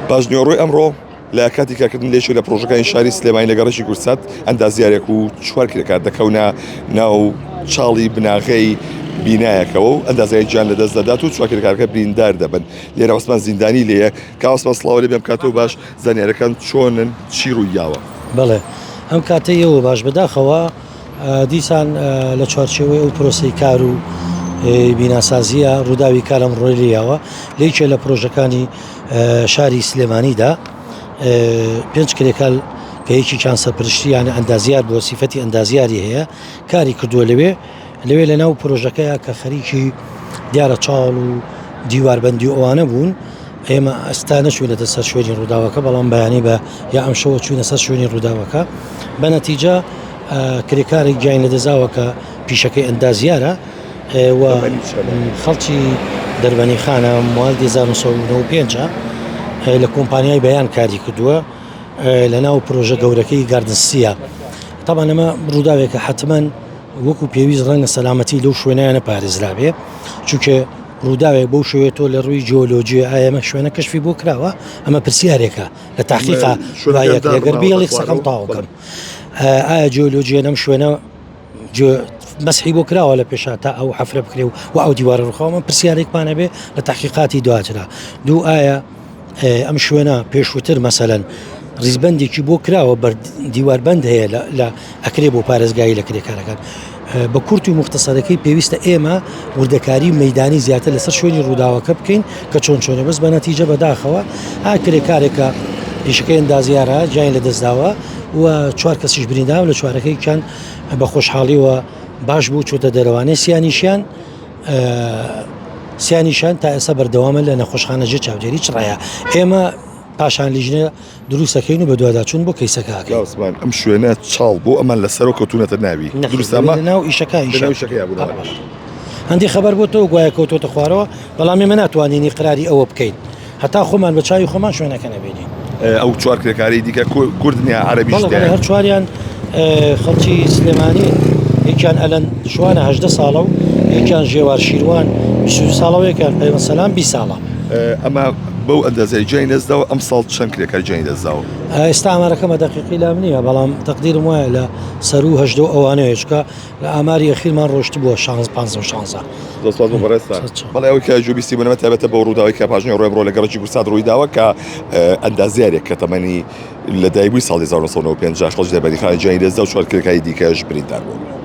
پاشنیوەڕۆی ئەمڕۆ لە کاتی کارکردن لە یەکێک لە پرۆژەکانی شاری سلێمانی لە گەڕەکی کورسات ئەندازیارێک و چوار کرێکار دەکەونە ناو چاڵی بناغەی بینایەکەوە و ئەندازیاری گیان لەدەست دەدات و چوار کرێکارەکە بریندار دەبن. لێرە عوسمان زیندانی لێیە. کا عوسمان سڵاو لێ بێم کاتەوە باش زانیارەکان چۆنن چی ڕووی یاوە؟ بەڵێ ئەم کاتەی ئێوە باش بەداخەوە دیسان لە چوارچێوەی ئەو پرۆسەی کار و بیناسازیە ڕووداوی کار ئەمڕۆی لێیاوە لە یەکێ لە پرۆژەکانی شاری سلێمانیدا پێنج کرێکار کە یەکێکیان سەرپەرشتی یانە ئەندازیار بووە سیفەتی ئەندازیاری هەیە کاری کردووە لەوێ لەوێ لە ناو پرۆژەکەیە کە خەریکی دیارە چاڵ و دیواربەندی ئەوانە بوون ئێمە ئەستا نەچوینەتە سەر شوێنی ڕووداوەکە بەڵام بەیانی بە یا ئەمشەوە چوینە سەر شوێنی ڕووداوەکە بە نەتیجە کرێکارێک گیانی لەدەستداوە کە پیشەکەی ئەندازیارە و خەڵکی دەربەنی خانە موالید 1995 لە کۆمپانیای بەیان کاری کردووە لە ناو پرۆژە گەورەکەی گاردنسیە تاوان ئەمە ڕووداوێکە حتمما وەکو پێویست ڕەنگە سەلامەتی لەو شوێنیانە پارێزرابێ چونکە ڕووداوێک بەو شێوەیە تۆ لە ڕووی جیۆلۆجی ئایا ئەمە شوێنە کەشفی بۆ کراوە ئەمە پرسیارێکە لە تاقیقا گەر بێڵی قسەکەم تاوکەم ئایا جیۆلۆجیە لەم شوێنە مەسحی بۆ کراوە لە پێشا تا ئەو حەفرە بکرێ و و ئەو دیوارە ڕوخاوە پرسیارێکمان هەبێ لە تاقیقاتی دواترا دوو ئایا ئەم شوێنە پێشووتر مەسەلەن ڕیزبەندێکی بۆ کراوە بەر دیواربند هەیە لە ئەکرێ بۆ پارێزگایی لە کرێکارەکان بە کورت و مختصەرەکەی پێویستە ئێمە وردەکاری مەدانی زیاتر لەسەر شوێنی ڕووداوەکە بکەین کە چۆن چۆنە بەس بە نەتیجە بەداخەوە ها کرێکارێکە پیشەکەی ئەندازیارە گیانی لەدەستداوە و چوار کەسیش بریندار لە چوارەکەیان بە خۆشحاڵیەوە باش بوو چۆتە دەرەوانێ سیانیشیان سیانیشان تا ئێستا بەردەوامە لە نەخۆشخانە ژێر چاودێری چڕایە ئێمە پاشان لیژنە دروستەکەین و بەدواداچوون بۆ کەیسەکە ئەکەین. عوسمان ئەم شوێنە چاڵ بۆ ئەمان لەسەرەوە کەوتوونەتە ناوی دروستە ئەمە؟ ناو ئیشەکە ئیشەکە هەندی خەبەر بۆ تۆ گوایە کەوتۆتە خوارەوە بەڵام ئێمە ناتوانین ئیقراری ئەوە بکەین هەتا خۆمان بە چاوی خۆمان شوێنەکە نەبینین. ئەو چوار کرێکاری دیکە کورد نیە عەرەبیش تیایە؟ هەر چواریان خەڵکی سلێمانین یەکیان ئەلەند شوانە 18 ساڵە و یەکیان ژێوار شیروان 22 ساڵە و یەکیان پەیوەند سەلام 20 ساڵە. ئەمە بەو ئەندازەی گیانی دەستداوە ئەمساڵ چەند کرێکار گیانی دەستداوە؟ ئێستا ئامارەکەمە دەقیقی لام نییە بەڵام تەقدیرم وایە لە سەروو هەژدە و ئەوانەیە چونکە لە ئاماری ئەخیرمان ڕۆشتبووە شانز پانزە و شانزە. زۆر سپاس بۆ بەڕێزتان. بەڵێ ئەوەی کە گوێبیستی بوون ئەمە تایبەتە بەو ڕووداوەی کە پاژنەی ڕۆیەم ڕۆ لە گەڕەکی کوردسات ڕوویداوە کە ئەندازیارێک کە تەمەنی لەدایکبووی ساڵی 1995 خەڵکی دەربەندیخان گیانی لەدەستدا و چوار کرێکاری دیکەش بریندار بوون.